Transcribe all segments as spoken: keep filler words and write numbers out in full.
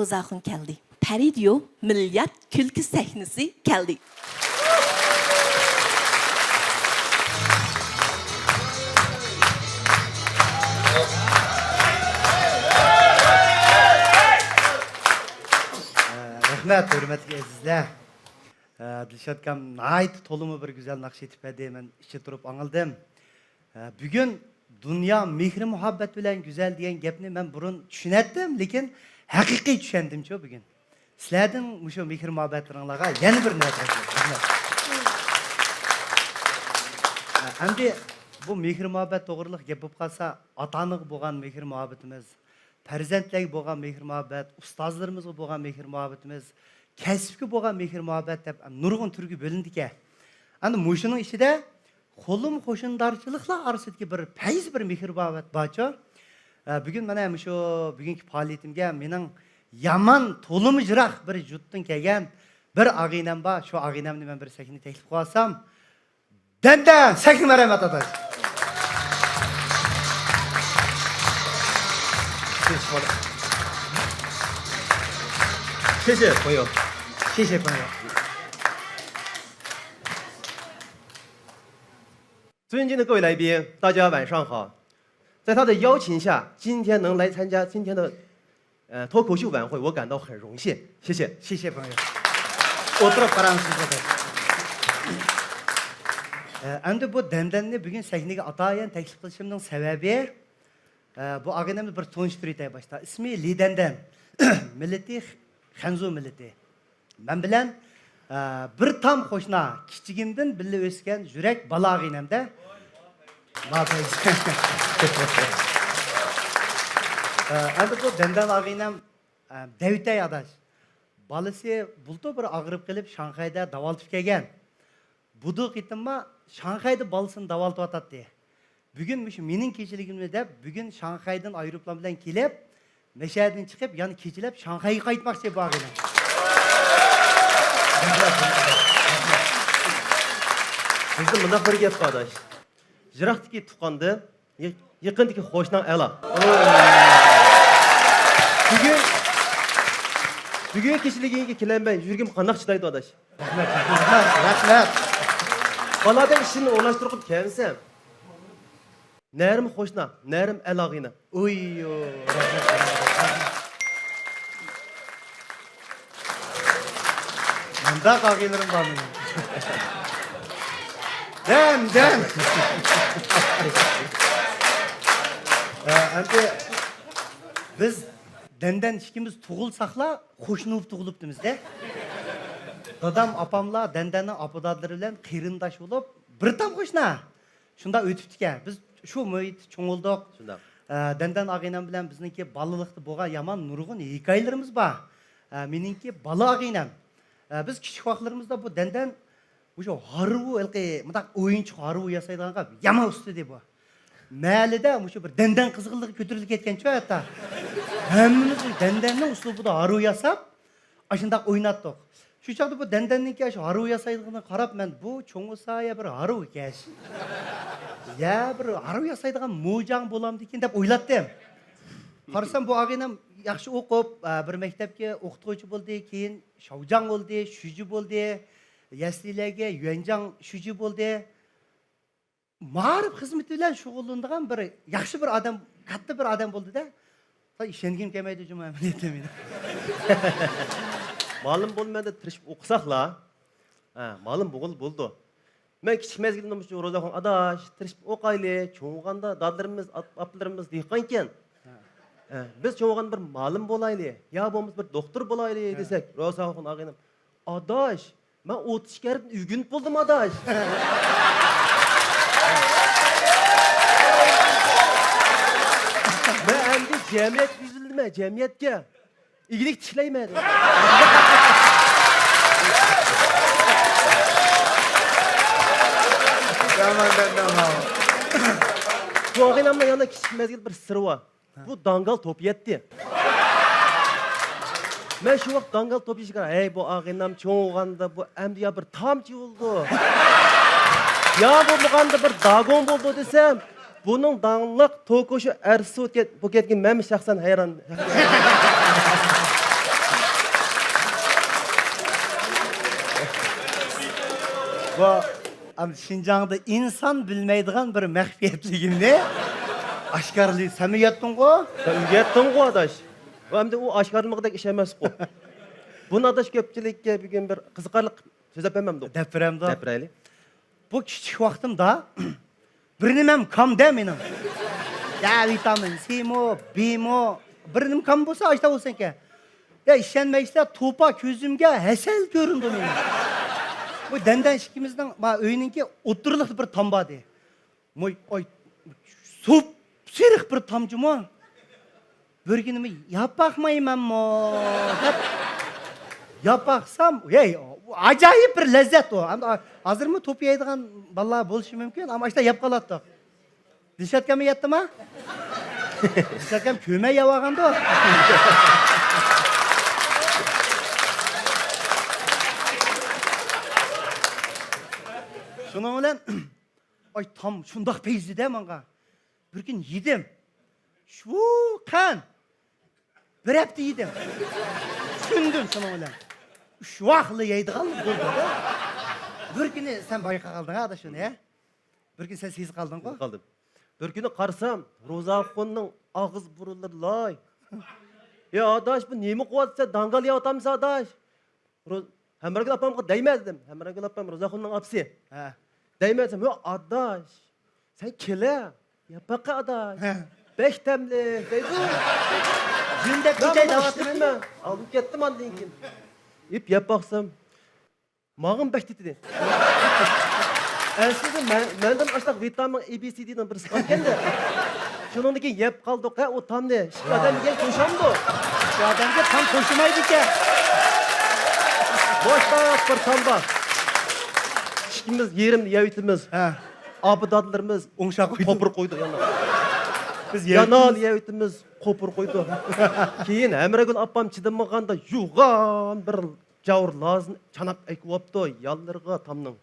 روزاخۇن كەلدى. پەرىدىيو مىليارد كۈلكە سەھنىسى كەلدى. رەھمەت، ھۆرمەتلىك ئەزىزلەر. ئە، دىلشات ئاكام ناھايىتى تولىمۇ بىر گۈزەل ناخشا ئېيتىپ بەردى. مەن ئىچى تۇرۇپ ئاڭلىدىم. ئە، بۈگۈن دۇنيا مېھرى-مۇھەببەت بىلەن گۈزەل دېگەن گەپنى مەن بۇرۇن چۈشىنەتتىم، لېكىن ھەقىقىي چۈشەندىمچۇ بۈگۈن. سىلەردىن مۇشۇ مېھرى-مۇھەببەتلىرىڭلارغا يەنە بىر نۆۋەت رەھمەت. ئە، ئەمدى بۇ مېھرى-مۇھەببەت توغرىلىق گەپ بولۇپ قالسا، ئاتا-ئانىغا بولغان مېھرى-مۇھەببىتىمىز، پەرزەنتلەرگە بولغان مېھرى-مۇھەببەت، ئۇستازلىرىمىزغا بولغان مېھرى-مۇھەببىتىمىز، كەسىپكە بولغان مېھرى-مۇھەببەت دەپ نۇرغۇن تۈرگە بۆلۈنىدىكەن. ئەنە مۇشۇنىڭ ئىچىدە قولۇم قوشنىدارچىلىقلار ئارىسىدىكى بىر پەيز، بىر مېھرى-مۇھەببەت بارچۇ. ئە، بۈگۈن مانا مۇشۇ بۈگۈنكى پائالىيىتىمگە مېنىڭ يامان تولىمۇ يىراق بىر يۇرتتىن كەلگەن بىر ئاغىنەم بار. شۇ ئاغىنەمنى مەن بىر سەھنىگە تەكلىپ قىلىۋالسام، دەندەن سەھنىگە مەرھەمەت ئاتايمىز. شېشې پويو. شېشې پويو. 尊敬的各位来宾，大家晚上好。在他的邀请下，今天能来参加今天的 呃，脱口秀晚会，我感到很荣幸。谢谢。 شېشې پويو. ئولتۇرۇپ قاراڭ سىز دېدى. ئە، ئەمدى بۇ دەندەننى بۈگۈن سەھنىگە ئاتايىن تەكلىپ قىلىشىمنىڭ سەۋەبى، ئە، بۇ ئاغىنەمنى بىر تونۇشتۇرۇۋېتەي باشتا. ئىسمى لى دەندەن. مىللىتى خەنزۇ مىللىتى. مەن بىلەن، ئە، بىر تام قوشنا، كىچىكىمدىن بىللە ئۆسكەن يۈرەك بالا ئاغىنەمدە. ئە، ئەمدى بۇ دەندەن ئاغىنەم، ئە، دەۋېتەي ئاداش. بالىسى بۇلتۇر بىر ئاغرىپ قېلىپ، شاڭخەيدە داۋالىتىپ كەلگەن. بۇ قېتىممۇ شاڭخەيدە بالىسىنى داۋالىتىۋاتاتتى. بۈگۈن مۇشۇ مېنىڭ كېچىلىكىمنى دەپ، بۈگۈن شاڭخەيدىن ئايروپىلان بىلەن كېلىپ، مەشەدىن چىقىپ، يەنە كېچىلەپ شاڭخەيگە قايتماقچى بۇ ئاغىنەم. بىزدە مۇنداق بىر گەپ بار، ئاداش. يىراقتىكى تۇغقاندىن، يېق-، يېقىندىكى قوشناڭ ئەلا. بۈگۈن، بۈگۈن كېچىلىكىڭگە كېلەلمەي يۈرىكىم قانداق چىدايدۇ، ئاداش؟ رەھمەت، رەھمەت، رەھمەت. بالادا ئىشىمنى ئورۇنلاشتۇرغۇم كەلسەم، نەرىم قوشنا، نەرىم ئەل ئاغىنە. ئۇيۇ، رەھمەت، رەھمەت، رەھمەت. مۇنداق ئاغىنىلىرىم بار مېنىڭ. دەم، دەم. ئە، ئەمدى بىز دەندەن ئىككىمىز تۇغۇلساقلا، قوشنا بولۇپ تۇغۇلۇپتىمىز-دە. دادام، ئاپاملار دەندەننىڭ ئاپا-دادىلىرى بىلەن قېرىنداش بولۇپ، بىر تام قوشنا. شۇنداق ئۆتۈپتىكەن. بىز شۇ مۇھىتتا چوڭ بولدۇق. شۇنداق. ئە، دەندەن ئاغىنەم بىلەن بىزنىڭكى بالىلىقتا بولغان يامان نۇرغۇن ھېكايىلىرىمىز بار. ئە، مېنىڭكى بالا ئاغىنەم. ئە، بىز كىچىك ۋاقىتلىرىمىزدا بۇ دەندەن مۇشۇ ھارۋا، ھېلىقى مۇنداق ئويۇنچۇق ھارۋا ياسايدىغانغا يامان ئۇستا ئىدى بۇ. مەھەللىدە مۇشۇ بىر دەندەن قىزغىنلىقى كۆتۈرۈلۈپ كەتكەنچۇ ھەتتا. ھەممىمىز دەندەننىڭ ئۇسلۇبىدا ھارۋا ياساپ، ئاشۇنداق ئويناتتۇق. شۇ چاغدا بۇ دەندەننىڭكى ئاشۇ ھارۋا ياسايدىغىنىغا قاراپ، مەن بۇ چوڭ بولسا يا بىر ھارۋىكەش. يا بىر ھارۋا ياسايدىغان موجاڭ بولامدىكىن دەپ ئويلاتتىم. قارىسام، بۇ ئاغىنەم ياخشى ئوقۇپ، ئە، بىر مەكتەپكە ئوقۇتقۇچى بولدى، كېيىن شاۋجاڭ بولدى، شۈجى بولدى، يەسلىلەرگە يۈەنجاڭ شۈجى بولدى. مائارىپ خىزمىتى بىلەن شۇغۇللىنىدىغان بىر ياخشى بىر ئادەم، كاتتا بىر ئادەم بولدى-دە. تا ئىشەنگۈم كەلمەيدۇ جۇمۇ ئەمەلىيەتتە مېنىڭ. مۇئەللىم بولىمەن دەپ تىرىشىپ ئوقۇساقلا، ھە، مۇئەللىم بولغىلى بولىدۇ. مەن كىچىك مەزگىلىمدە مۇشۇ روزاخۇن ئاداش، تىرىشىپ ئوقايلى، چوڭ بولغاندا دادىلىرىمىز، ئاپ-، ئاپىلىرىمىز دېھقانكەن. ھە، بىز چوڭ بولغاندا بىر مۇئەللىم بولايلى، يا بولمىسا بىر دوختۇر بولايلى دېسەك، روزاخۇن ئاغىنەم، ئاداش، مەن ئوتتۇز ئىككى ھەرپنى ئۆگىنىپ بولدۇم، ئاداش. مەن ئەمدى جەمئىيەتكە يۈزلىنىمەن، جەمئىيەتكە. ئىگىلىك تىكلەيمەن. يامان، يامان. بۇ ئاغىنەمنىڭ يەنە كىچىك مەزگىل بىر سىرى بار. بۇ داڭگال توپ يەتتى. مەن شۇ ۋاقىت داڭگال توپ يېشىگە، ھەي، بۇ ئاغىنەم چوڭ بولغاندا بۇ ئەمدى يا بىر تامچى بولىدۇ، يا بولمىغاندا بىر داگون بولىدۇ دېسەم، بۇنىڭ داڭلىق توكوشۇ ئەرتىسى بولۇپ كەت-، بولۇپ كەتكىنىگە مەنمۇ شەخسەن ھەيران. بۇ، ئەمدى شىنجاڭدا ئىنسان بىلمەيدىغان بىر مەخپىيەتلىكىمنى ئاشكارىلىي. سەنمۇ يەتتىڭغۇ؟ سەن ئۆگەتتىڭغۇ، ئاداش؟ ئەمدى ئۇ ئاشكارىلىمىغۇدەك ئىش ئەمەسقۇ. بۇنى، ئاداش، كۆپچىلىككە بۈگۈن بىر قىزىقارلىق سۆزلەپ بەرمەمدۇ؟ دەپ بېرەمدۇ؟ دەپ بېرەيلى. بۇ كىچىك ۋاقتىمدا بىر نېمەم كامدە مېنىڭ. يا ۋىتامىن سىمۇ، بىمۇ، بىر نېمە كام بولسا ئاشتا بولسۇنكەن. يا ئىشەنمەيسىلەر، توپا كۆزۈمگە ھەسەل كۆرۈندى مېنىڭ. بۇ دەندەن ئىككىمىزنىڭ، ما، ئۆينىڭكى ئوتتۇرىلىقتا بىر تام بار ئىدى. موي، ئاي، سوپسېرىق بىر تام جۇمۇ. بىر كۈنى ياپ باقمايمەنمۇ دەپ ياپ باقسام، ھەي، ئاجايىپ بىر لەززەت ئۇ. ئەمدى ھازىرمۇ توپا يەيدىغان بالىلار بولۇشى مۇمكىن، ئەمما ئاشتا يەپ قالاتتۇق. دىلشات ئاكاممۇ يەتتىما؟ دىلشات ئاكام كۆمەي يەۋالغاندۇ. شۇنىڭ بىلەن ئاي، تام شۇنداق پەيزىدە ماڭا. بىر كۈن يېدىم. شۇ قان. بىر ھەپتە يېدىم. چۈشەندىم شۇنىڭ بىلەن. ئۈچ ۋاقلا يەيدىغان بولدى. بىر كۈنى سەن بايقاپ قالدىڭ ھە، ئاداش، شۇنى، ھە؟ بىر كۈنى سەن سېزىپ قالدىڭغۇ؟ سېزىپ قالدىم. بىر كۈنى قارىسام، روزاخۇننىڭ ئاغزى بۇرۇلدى لاي. يا ئاداش، بۇ نېمە قىلىۋاتىسەن؟ داڭگال يەۋاتامسەن، ئاداش؟ روز-، ھەمراگۈل ئاپامغا دەيمەن دېدىم. ھەمراگۈل ئاپام روزاخۇننىڭ ئاپىسى. ھە. دەيمەن دېسەم، يا ئاداش، سەن كېلە، ياپاققا ئاداش. ھە. بەك تەملىك دەيدۇ. جىن دەپ مەن كېتەي بۇنى دەۋاتىمەن. ئىشلىمەن. ئالدىم كەتتىم ئاندىن كېيىن. يەپ، يەپ باقسام، ماڭىمۇ بەك تېتىدى. ئەسلىدە مەن، مەندىن ئاشتاق ۋىتامىن ئېي بى سى دىنىڭ بىرسى قالغانكەندە. شۇنىڭدىن كېيىن يەپ قالدۇق ھە ئۇ تامنى. ئىككى ئادەم يېگەن توشامدۇ؟ ئىككى ئادەمگە تام توشىمايدىكەن. بوشلاپ بىر تام بار. ئىككىمىز يېرىمنى يەۋېتىمىز. ھە. ئاپا-دادىلىرىمىز ئوڭشاپ قويدى. قوپۇرۇپ قويدى يەنە. بىز يەنە يەۋېتىمىز. يەۋېتىمىز، قوپۇرۇپ قويدى. كېيىن ھەمراگۈل ئاپام چىدىمىغاندا يوغان بىر جاۋۇر لازنى چاناپ ئەكىۋاپتۇ يانلىرىغا تامنىڭ.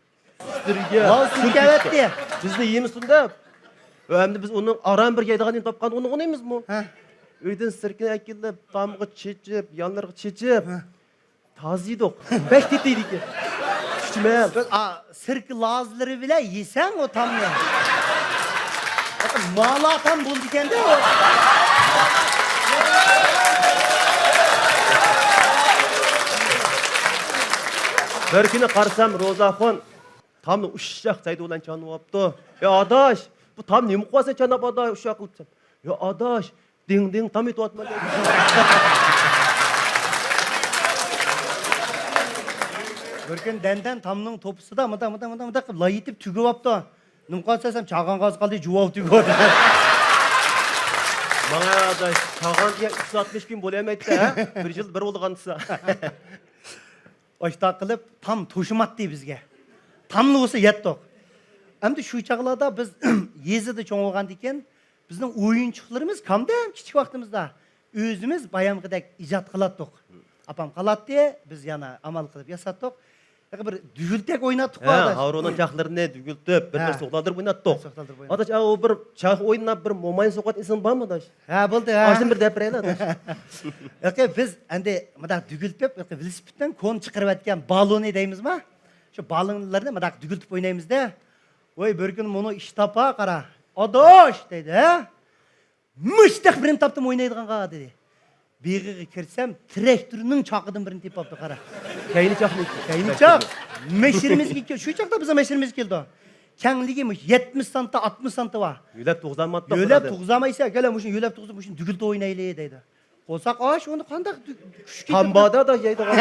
ئۈستىگە لاز سۈركەۋەتتى. بىزنى يېمىسۇن دەپ. ئەمدى بىز ئۇنىڭ ئاران بىر يەيدىغان يېرىنى تاپقان ئۇنى ئۇنىمىزمۇ؟ ھە. ئۆيدىن سىركىنى ئەكېلىپ، تامغا چېچىپ، يانلىرىغا چېچىپ. ھە. تازا يېدۇق. بەك تېتىيدىكەن. ئۈچ مەل. بىز، ئا، سىرك لازلىرى بىلەن يېسەڭ ئۇ تامنى. مالا تام بولىدىكەندە ئۇ. بىر كۈنى قارىسام، روزاخۇن تامنى ئۇششاق زەيدۇ بىلەن چانىۋاپتۇ. يا ئاداش، بۇ تام نېمە قىلىۋاتىسەن چاناپ ئاداش، ئۇششاق قىلىپ دېسەم. يا ئاداش، دىڭ دىڭ تام ئېتىۋاتىمەن دەيدۇ. بىر كۈنى دەندەن تامنىڭ توپىسىدا مۇنداق، مۇنداق، مۇنداق، مۇنداق قىلىپ لاي ئېتىپ تۈگۈۋاپتۇ. نېمە قىلىۋاتىسەن دېسەم، چاغان غازى قالدى، جۇۋاۋ تۈگۈۋاتىدۇ. ماڭا ئاداش، چاغان دېگەن ئۈچ يۈز ئاتمىش كۈن بولالمايتتى ھە؟ بىر يىل بىر بولغان دېسە. ئاشتاق قىلىپ تام توشىماتتى بىزگە. تاملا بولسا يەتتۇق. ئەمدى شۇ چاغلاردا بىز يېزىدا چوڭ بولغاندىكىن، بىزنىڭ ئويۇنچۇقلىرىمىز كامدەم كىچىك ۋاقتىمىزدا. ئۆزىمىز بايامقىدەك ئىجاد قىلاتتۇق. ئاپام قالاتتى، بىز يەنە ئامال قىلىپ ياساتتۇق. بىر دۈگىلتەك ئويناتتۇق ھە، ئاداش. ھاۋرۇنىڭ چاقلىرىنى دۈگۈلتىپ، بىر، ھە، بىر سوقلاندۇرۇپ ئويناتتۇق. سوقلاندۇرۇپ ئويناتتۇق. ئاداش، ئا، ئۇ بىر چاق ئويناپ، بىر موماينى سوقۇۋاتقان ئېسىڭدە بارمۇ، ئاداش؟ ھە، بولدى، ھە. ئاشتىن بىر دەپ بېرەيلى، ئاداش. ياقى، بىز ئەمدى مۇنداق دۈگۈلتۈپ، ياقى ۋېلىسىپىتتىن كون چىقىرىۋەتكەن بالونى دەيمىزما؟ شۇ بالونلارنى مۇنداق دۈگۈلتۈپ ئوينايمىز-دە. ۋاي، بىر كۈنى مۇنۇ ئىشتاپا قارا. ئاداش! دەيدۇ، ھە؟ مۇشتاق بىرنى تاپتىم ئوينايدىغانغا، دېدى. بېغىغا كىرسەم، تىراكتورنىڭ چاقىدىن بىرنى تېپىپتۇ، قارا. كەينى چاقنى. كەينى چاق. مەشرىمىزگە كەل-، شۇ چاغدا بىزنىڭ مەشرىمىزگە كەلدى. كەڭلىكى مۇشۇ يەتمىش سانتا، ئاتمىش سانتا بار. يۆلەپ تۇغزالماتتۇق. يۆلەپ تۇغزالمايسەن، كەلە مۇشۇنى يۆلەپ تۇغزا، مۇشۇنى دۈگۈلتە ئوينايلى، دەيدۇ. قورساق ئاچ، ئۇنى قانداق دۈ-، كۈچ كېتىدۇ؟ تامبادا دا يەيدىغان.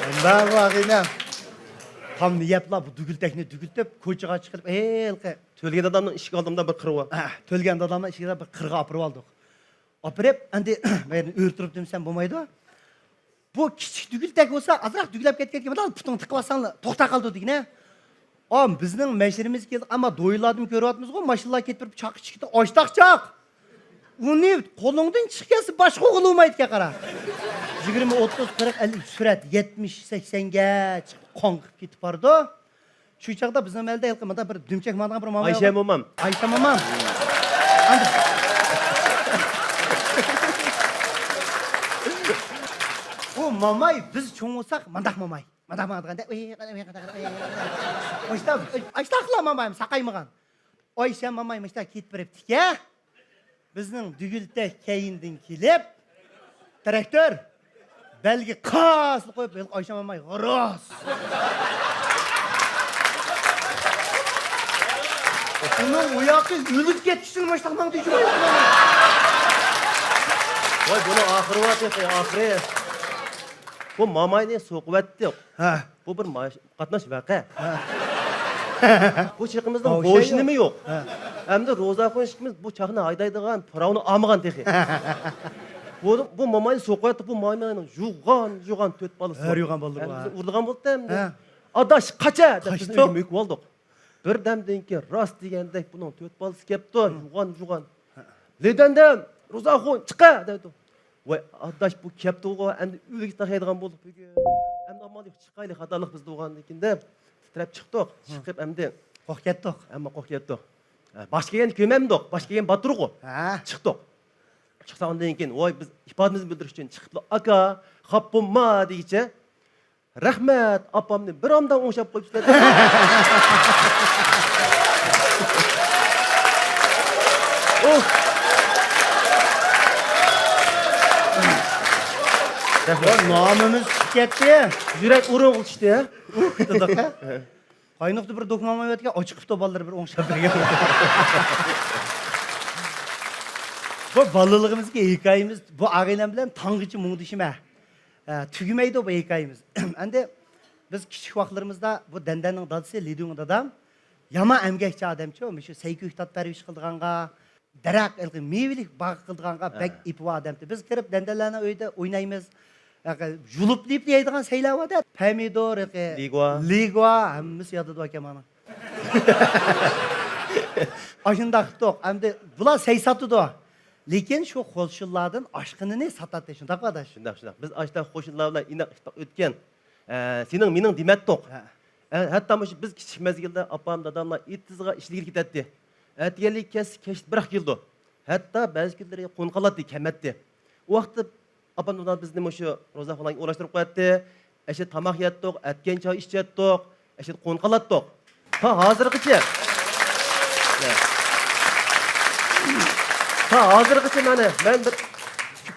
ئۇنداق بۇ ئاغىنەم. تامنى يەپلا، بۇ دۈگۈلتەكنى دۈگۈلتۈپ، كوچىغا چىقىرىپ، ھېلىقى تۆلىگەن دادامنىڭ ئىشىكى ئالدىمدا بىر قىر بار. ھە، تۆلىگەن دادامنىڭ ئىشىكىدە بىر قىرغا ئاپىرىۋالدۇق. ئاپىرىپ، ئەمدى مەينى ئۆلتۈرۈپ دېمىسەم بولمايدۇ. بۇ كىچىك دۈگۈلتەك بولسا، ئازراق دۈگۈلەپ كەتكەندىكىن، مۇنداق پۇتۇڭ تىقىۋالساڭلا توختاپ قالىدۇ دېگىنە. ئا، بىزنىڭ مەشرىمىز كېلدى، ئەمما دويلاردىن كۆرۈۋاتىمىزغۇ، ماشىنىلار كېتىپ بېرىپ چاققا چىقتى، ئاشتاق چاق. ئۇنى قولۇڭدىن چىقىپ كەتسە باشقا ئوغۇل بولمايدىكەن، قارا. يىگىرمە، ئوتتۇز، قىرىق، ئەللىك سۈرئەت يەتمىش، سەكسەنگە چىقىپ قاڭقىپ كېتىپ بارىدۇ. شۇ چاغدا بىزنىڭ مەھەللىدە ھېلىقى مۇنداق بىر دۈمچەك ماڭىدىغان بىر ماماي ئايشە بار. مومام. ئايشە مومام. ئەمدى ماماي، بىز چوڭ بولساق، مانداق ماماي. مانداق، مانداق دېگەندە، ئاشتاقلا مامايمۇ ساقايمىغان. ئايشەم ماماي مۇشتا كېتىپ بېرىپتىكەن. بىزنىڭ دۈگۈلتەك كەينىدىن كېلىپ، تىراكتور، بەلگە قاسلا قويۇپ، ھېلىقى ئايشەم ماماي غاراس. ئۇنىڭ ئۇ ياقى ئۆلۈپ كەتكۈچىلا مۇشتاق ماڭدى. ۋاي، بۇنىڭ ئاخىرى بار تېخى، ئاخىرى. بۇ ماماينى سوقۇۋەتتۇق. ھە. بۇ بىر ماش-، قاتناش ۋەقە. ھە. بۇ چېغىمىزنىڭ بوشىنىمۇ يوق. ھە. ئەمدى روزاخۇن ئىككىمىز بۇ چاقنى ھەيدەيدىغان پىراۋنى ئالمىغان تېخى. بۇ، بۇ ماماينى سوقۇۋەتتى، بۇ ماماينىڭ يوغان، يوغان تۆت بالىسى بار. ھەر يوغان بالىلىرى بار. ئۇرىدىغان بولدى ئەمدى. ھە. ئاداش، قاچە! دەپ بىزنى ئۆيگە مۆكۈۋالدۇق. بىردەمدىن كېيىن راست دېگەندەك بۇنىڭ تۆت بالىسى كەپتۇ، يوغان، يوغان. لېدەندەم، روزاخۇن، چىقە! دەيدۇ. ۋاي، ئاداش، بۇ كەپتۇغۇ، ئەمدى ئۆيگە تاقايدىغان بولدۇق بۈگۈن. ئەمدى ئامال يوق، چىقايلى، خاتالىق بىزدە بولغاندىن كېيىن دەپ، تىترەپ چىقتۇق. چىقىپ ئەمدى قورقۇپ كەتتۇق. ئەمما قورقۇپ كەتتۇق. ھە، باش كىيگەننى كۆرمەمدۇق، باش كىيگەن باتۇرغۇ. ھە. چىقتۇق. چىقساق ئاندىن كېيىن، ۋاي، بىز ئىپادىمىزنى بىلدۈرۈش ئۈچۈن چىقىپلا، ئاكا، خاپا بولما دېگىچە، رەھمەت، ئاپامنى بىر ئامدان ئوڭشاپ قويۇپسىلەر. ئۇھ. رەھمەت. نامىمىز چىقىپ كەتتى. يۈرەك ئورۇنغا چۈشتى. ئۇھ دېدۇق. قاينۇقتا بىر دوكمامايۋاتقان ئاچىقىپتۇ بالىلىرى بىر ئوڭشاپ بەرگەن. بۇ بالىلىقىمىزدىكى ھېكايىمىز، بۇ ئاغىنەم بىلەن تاڭغىچە مۇڭدىشىمەن. ئە، تۈگىمەيدۇ بۇ ھېكايىمىز. ئەمدى بىز كىچىك ۋاقىتلىرىمىزدا بۇ دەندەننىڭ دادىسى، لىدۇڭ دادام يامان ئەمگەكچى ئادەمچۇ، مۇشۇ سەي كۆكتات پەرۋىش قىلىدىغانغا، دەرەخ، ھېلىقى مېۋىلىك باغ قىلىدىغانغا بەك ئېپى بار ئادەمتى. بىز كىرىپ دەندەنلەرنىڭ ئۆيىدە ئوينايمىز. ھېلىقى يۇلۇپ دېيىپ يەيدىغان سەيلەر بار-دە. پەمىدور، ھېلىقى لىگۇا. لىگۇا، ھەممىسى ياتىدۇ ئاكا مانا. ئاشۇنداق قىپتۇق. ئەمدى بۇلار سەي ساتىدۇ. لېكىن شۇ قوشنىلاردىن ئاشقىنىنى ساتاتتى. شۇنداقمۇ ئاداش؟ شۇنداق، شۇنداق. بىز ئاشۇنداق قوشنىلار بىلەن ئىناق ئىتتىق ئۆتكەن. ئە، سېنىڭ مېنىڭ دېمەتتۇق. ھە. ئە، ھەتتا مۇشۇ بىز كىچىك مەزگىلدە ئاپام، داداملار ئېتىزغا ئىشلىگىلى كېتەتتى. ئەتىگەنلىكى كەچ، كەچ بىراق كېلىدۇ. ھەتتا بەزى كۈنلىرى قونۇپ قالاتتى، كەلمەتتى. ئۇ ۋاقىتتا ئاپام، دادام بىزنى مۇشۇ روزاخۇنلارغا ئورۇنلاشتۇرۇپ قوياتتى. ئەشەدە تاماق يەتتۇق، ئەتكەن چاي ئىچەتتۇق، ئەشەدە قونۇپ قالاتتۇق. تا ھازىرغىچە. تا ھازىرغىچە مانا مەن بىر،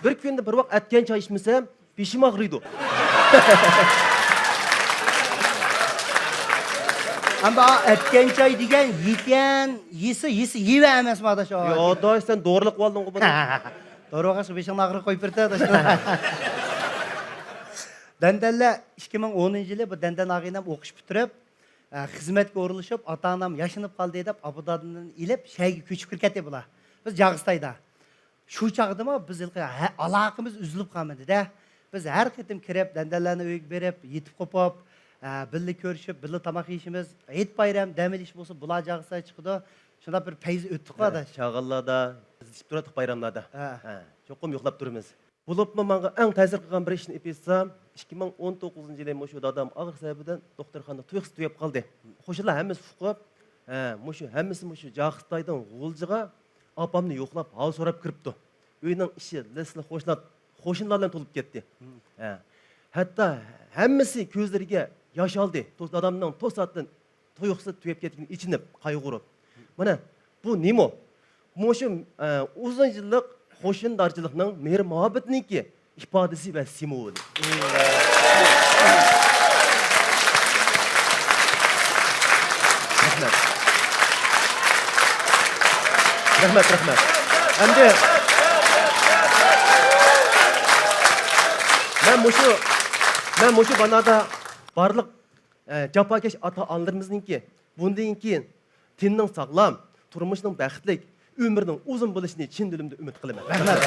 بىر كۈندە بىر ۋاق ئەتكەن چاي ئىچمىسەم، بېشىم ئاغرىيدۇ. ئەمما ئەتكەن چاي دېگەن يېكەن، يېسە، يېسە، يېۋە ئەمەسمۇ، ئاداش، ئۇ؟ يا، ئاداش، سەن دورىلىق بولدۇڭغۇ بۇنى. دورىغا بېشىڭنى ئاغرىپ قويۇپ بېرىدۇ، ئاداش. دەندەنلەر ئىككى مىڭ ئونىنچى يىلى بۇ دەندەن ئاغىنەم ئوقۇش پۈتتۈرۈپ، ئە، خىزمەتكە ئورۇنلىشىپ، ئاتا-ئانام ياشىنىپ قالدى دەپ، ئابۇدادىن ئېلىپ، شەھەرگە كۆچۈپ كىرىپ كەتتى بۇلار. بىز جاغىستايدا. شۇ چاغدىمۇ بىز ھېلىقى ھە-، ئالاقىمىز ئۈزۈلۈپ قالمىدى-دە. بىز ھەر قېتىم كىرىپ، دەندەنلەرنىڭ ئۆيىگە بېرىپ، يېتىپ قوپۇپ، ئە، بىللە كۆرۈشۈپ، بىللە تاماق يېيىشىمىز، ھېيت-بايرام، دەم ئېلىش بولسا، بۇلار جاغىستايغا چىقىدۇ. شۇنداق بىر پەيز ئۆتتۇققۇ، ھە، ئاداش. چاغانلاردا بىز ئېتىپ تۇراتتۇق بايراملاردا. ھە. ھە، چوقۇم يوقلاپ تۇرىمىز. بولۇپمۇ ماڭا ئەڭ تەسىر قىلغان بىر ئىشنى ئېيتسام، ئىككى مىڭ ئون توققۇزىنچى يىلى مۇشۇ دادام ئاغرىق سەۋەبىدىن دوختۇرخانىدا تۇيۇقسىز تۈگەپ قالدى. قوشنىلار ھەممىسى ئۇقۇپ، ھە، مۇشۇ ھەممىسى مۇشۇ جاغىستايدىن غۇلجىغا ئاپامنى يوقلاپ، ھال سوراپ كىرىپتۇ. ئۆينىڭ ئىچى لىسلا قوشنا-، قوشنىلار بىلەن تولۇپ كەتتى. ھە. ھەتتا ھەممىسى كۆزلىرىگە ياش ئالدى. تو-، دادامنىڭ توساتتىن تۇيۇقسىز تۈگەپ كەتكىنىگە ئېچىنىپ، قايغۇرۇپ. مانا، بۇ نېمە؟ مۇشۇ، ئە، ئۇزۇن يىللىق قوشنىدارچىلىقنىڭ مېھىر-مۇھەببىتىنىڭكى ئىپادىسى ۋە سىمۋولى. رەھمەت. رەھمەت، رەھمەت. ئەمدى مەن مۇشۇ، مەن مۇشۇ بانادا بارلىق ئە، جاپاكەش ئاتا-ئانىلىرىمىزنىڭكى بۇندىن كېيىن تېنىنىڭ ساغلام، تۇرمۇشىنىڭ بەختلىك، ئۆمرىنىڭ ئۇزۇن بولۇشىنى چىن دىلىمدىن ئۈمىد قىلىمەن. رەھمەت.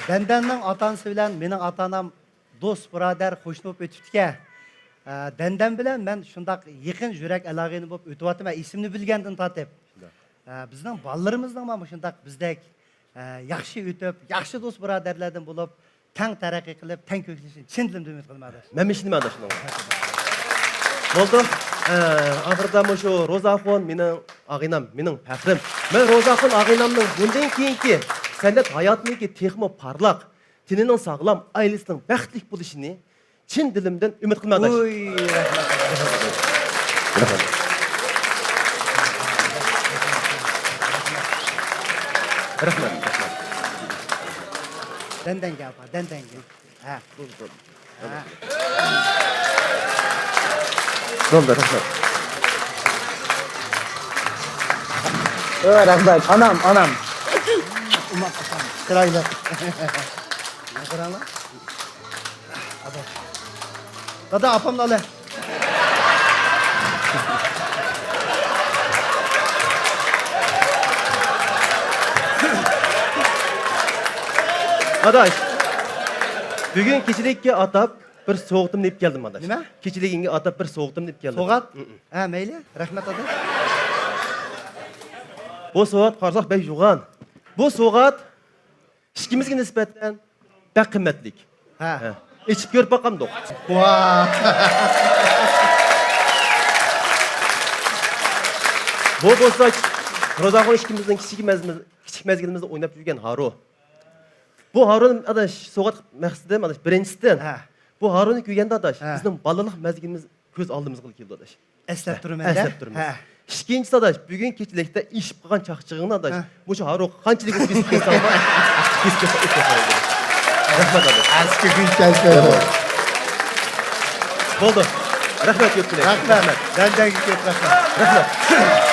دەندەننىڭ ئاتا-ئانىسى بىلەن مېنىڭ ئاتا-ئانام دوست، بۇرادەر، قوشنا بولۇپ ئۆتۈپتىكەن. ئە، دەندەن بىلەن مەن شۇنداق يېقىن يۈرەك ئالاقىنى بولۇپ ئۆتۈۋاتىمەن، ئېسىمنى بىلگەندىن تارتىپ. شۇنداق. ئە، بىزنىڭ بالىلىرىمىزنىڭمۇ مۇشۇنداق بىزدەك، ئە، ياخشى ئۆتۈپ، ياخشى دوست بۇرادەرلەردىن بولۇپ، تەڭ تەرەققىي قىلىپ، تەڭ كۆكلىشىنى چىن دىلىمدىن ئۈمىد قىلىمەن، ئاداش. مەنمۇ ئىشىنىمەن، ئاداش، شۇنىڭغا. بولدى. ئە، ئاخىرىدا مۇشۇ روزاخۇن مېنىڭ ئاغىنەم، مېنىڭ پەخرىم. مەن روزاخۇن ئاغىنەمنىڭ بۇندىن كېيىنكى سەنئەت ھاياتىنىڭكى تېخىمۇ پارلاق، تېنىنىڭ ساغلام، ئائىلىسىنىڭ بەختلىك بولۇشىنى چىن دىلىمدىن ئۈمىد قىلىمەن، ئاداش. ئۇي، رەھمەت. رەھمەت. رەھمەت. دەندەنگە ئاپا، دەندەنگە. ھە. بولدى، بولدى. ھە. بولدى، رەھمەت. ئۆ، رەھمەت. ئانام، ئانام. ئوماق ئاپام. چىرايلىق. قاراڭلار. دادا، ئاپامنى ئالە. ئاداش، بۈگۈن كېچىلىككە ئاتاپ بىر سوۋغىتىمنى ئېلىپ كەلدىم، ئاداش. نېمە؟ كېچىلىكىڭگە ئاتاپ بىر سوۋغىتىمنى ئېلىپ كەلدىم. سوۋغات؟ ھە، مەيلى. رەھمەت، ئاداش. بۇ سوۋغات قارىساق بەك يوغان. بۇ سوۋغات ئىككىمىزگە نىسبەتەن بەك قىممەتلىك. ھە. ھە. ئېچىپ كۆرۈپ باقامدۇق. ۋا! بۇ بولسا روزاخۇن ئىككىمىزنىڭ كىچىك مەزمىز-، كىچىك مەزگىلىمىزدە ئويناپ يۈرگەن ھارۇ. بۇ ھارۇنى، ئاداش، سوۋغات مەقسىتىم، ئاداش، بىرىنچىسىدىن، ھە، بۇ ھارۇننى كۆرگەندە، ئاداش، ھە، بىزنىڭ بالىلىق مەزگىلىمىز كۆز ئالدىمىزغا كېلىدۇ، ئاداش. ئەسلەپ تۇرىمەن-دە. ئەسلەپ تۇرىمىز. ھە. ئىككىنچىسى، ئاداش، بۈگۈن كېچىلىكتە ئېشىپ قالغان چاقچىقىڭنى، ئاداش، ھە، مۇشۇ ھارۇغا قانچىلىك ئۆتكۈزۈپ قويساڭ بار. رەھمەت، ئاداش. ئەسكى كۈن كەلسە. بولدى. رەھمەت، كۆپ رەھمەت. رەھمەت. دەندەنگە كۆپ رەھمەت. رەھمەت.